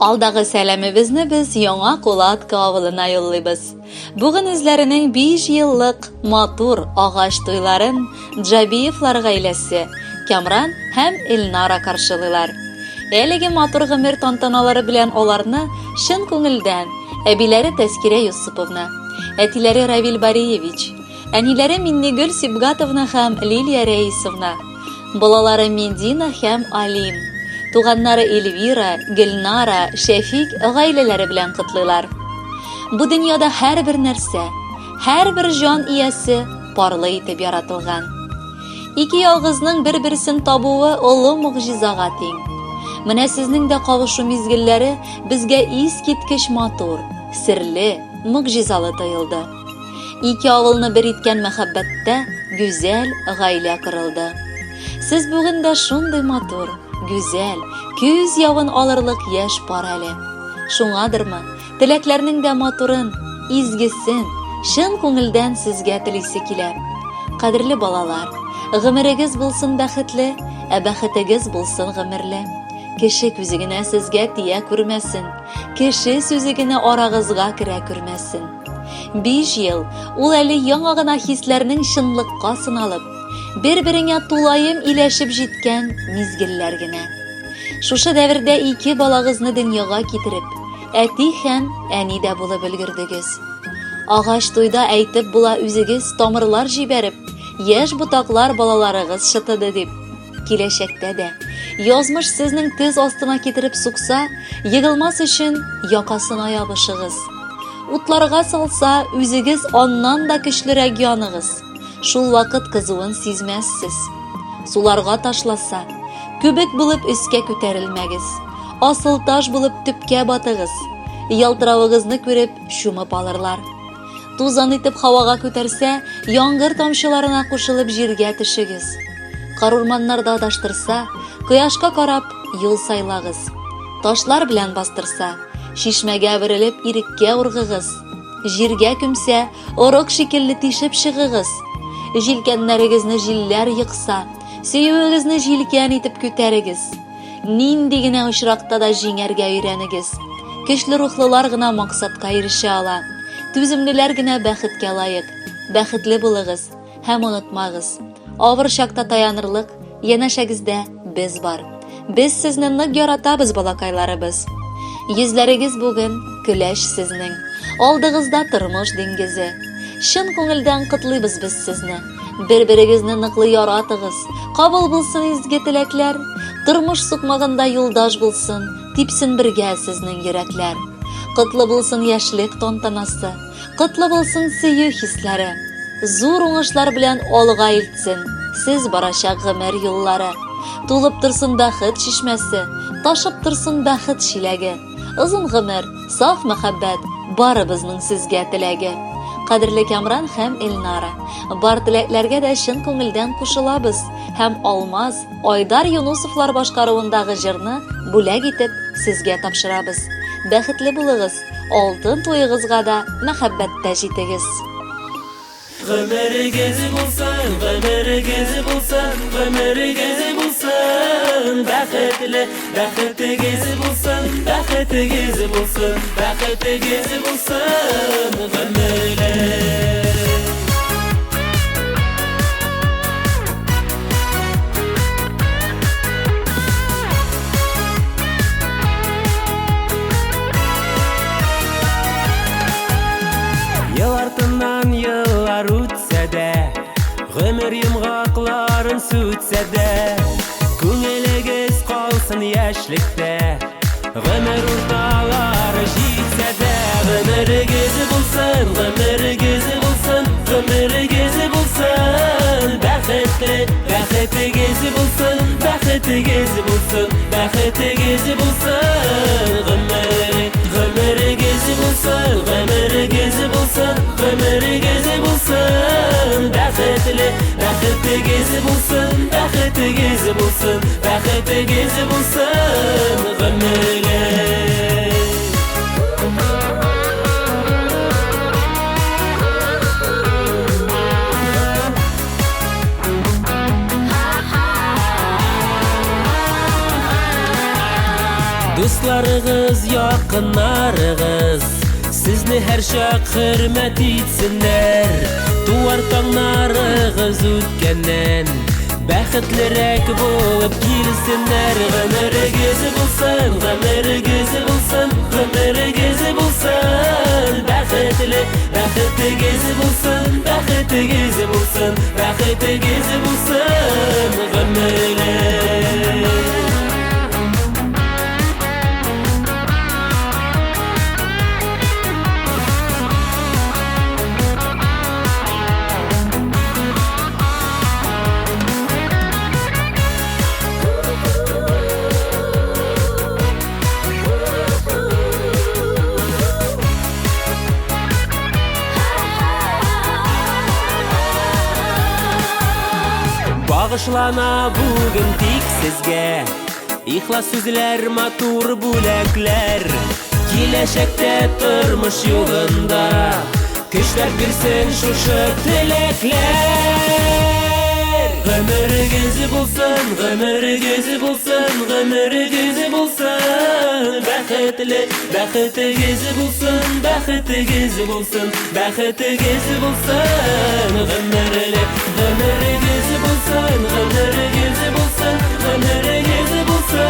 Алдагы сәламебезне без Яңа Кулатка авылына юллыйбыз. Бүген үзләренең 5 еллык матур агач туйларын Джабиевлар гаиләсе, Кямран һәм Эльнара каршылыйлар. Әлеге матур гомер тантаналары белән аларны чын күңелдән әбиләре Тәскирә Юсуповна, әтиләре Равил Бариевич, әниләре Миннегөл Сибгатовна һәм Лилия Рәисовна, балалары Медина һәм Алим, туганнары Эльвира, Гөлнара, Шәфик гаиләләре белән котлыйлар. Бу дөньяда һәрбер нәрсә, һәрбер җан иясе парлы итеп яратылган. Ике ялгызның бер-берсен табуы олы могҗизага тиң. Менә сезнең дә кавышу мизгелләре безгә искиткеч матур, серле, могҗизалы тоелды. Ике авылны бер иткән мәхәббәттә гүзәл гаилә корылды. Сез бүген дә шундый матур, гүзәл, күз явын алырлык яшь пар әле. Шуңадырмы, теләкләрнең дә матурын, изгесен, чын күңелдән сезгә телисе килә. Кадерле балалар, гомерегез булсын бәхетле, ә бәхетегез булсын гомерле. Кеше күзе генә сезгә тия күрмәсен, кеше сүзе генә арагызга керә күрмәсен. 5 ел, ул әле яңа гына хисләрнең чынлыкка сыналып, бер-береңә тулаем иләшеп җиткән мизгелләр генә. Шушы дәвердә ике балагызны дөньяга китереп, әти һәм әни дә булып өлгердегез. Агач туйда әйтеп була үзегез тамырлар җибәреп, яшь ботаклар балаларыгыз шытыды дип. Киләчәктә дә язмыш сезнең тез астына китереп сукса, егылмас өчен якасына ябышыгыз. Утларга салса, үзегез аннан да көчлерәк яныгыз. Шул вакыт кызуын сизмәссез. Суларга ташласа, күбек булып өскә күтәрелмәгез. Асыл таш булып төпкә батыгыз. Ялтыравыгызны күреп, чумып алырлар. Тузан итеп һавага күтәрсә, яңгыр тамчыларына кушылып җиргә төшегез. Карурманнарда адаштырса, кояшка карап юл сайлагыз. Ташлар белән бастырса, чишмәгә әверелеп иреккә ургыгыз. Җиргә күмсә, орык шикелле тишеп чыгыгыз. Җилкәннәрегезне җилләр екса, сөюегезне җилкән итеп күтәрегез. Нинди генә очракта да җиңәргә өйрәнегез. Көчле рухлылар гына максатка ирешә ала. Түземлеләр генә бәхеткә лаек. Бәхетле булыгыз һәм онытмагыз. Авыр чакта таянырлык янәшәгездә без бар. Без сезне нык яратабыз, балакайларыбыз. Йөзләрегез бүген көләч сезнең. Алдыгызда тормыш диңгезе. Чын күңелдән котлыйбыз без сезне. Бер-берегезне ныклы яратыгыз. Кабул булсын изге теләкләр. Тормыш сукмагында юлдаш булсын, типсен бергә сезнең йөрәкләр. Котлы булсын яшьлек тантанасы, котлы булсын сөю хисләре. Зур уңышлар белән алга илтсен сез барачак гомер юллары. Тулып торсын бәхет чишмәсе, ташып торсын бәхет чиләге. Озын гомер, саф мәхәббәт, барыбызның сезгә теләге. Кадерле Кямран һәм Эльнара, бар теләкләргә дә чын күңелдән кушылабыз һәм Алмаз, Айдар Юнусовлар башкаруындагы җырны бүләк итеп сезгә тапшырабыз. Бәхетле булыгыз, алтын туегызга да мәхәббәттә җитегез. Гомерегез булсын, гомерегез булсын, гомерегез булсын, бәхетле, бәхетегез булсын, бәхетегез булсын, бәхетегез булсын, гомерле. Ел артыннан еллар үтсә дә, Гомер йомгакларын сүтсә дә, Күңелегез калсын яшьлектә, Гомер урталары җитсә дә, Гомерегез булсын, гомерегез булсын, Гомерегез булсын, бәхетле, Бәхетегез булсын, бәхетегез булсын, Бәхетегез булсын, гомер, гомерегез булсын, гомерегез булсын, гомерегез булсын, бәхетле, бәхетегез булсын, бәхетегез булсын, бәхетегез булсын, гомерле. Дусларыгыз, якыннарыгыз Сезне һәрчак хөрмәт итсеннәр. Туар таңнарыгыз үткәннән Бәхетлерәк булып килсеннәр. Гомерегез булсын, гомерегез булсын, гомерегез булсын. Бәхетле, бәхетегез булсын, бәхетегез булсын, бәхетегез булсын. Гомерле. Багышлана бүген тик сезгә Ихлас сүзләр, матур бүләкләр. Киләчәктә тормыш юлында Көчләр бирсен шушы теләкләр. Гомерегез булсын, гомерегез булсын, гомерегез булсын. Бәхетле, бәхетегез булсын, бәхетегез булсын, бәхетегез булсын. Гомерле, гомерегез булсын, гомерегез булсын, гомерегез булсын.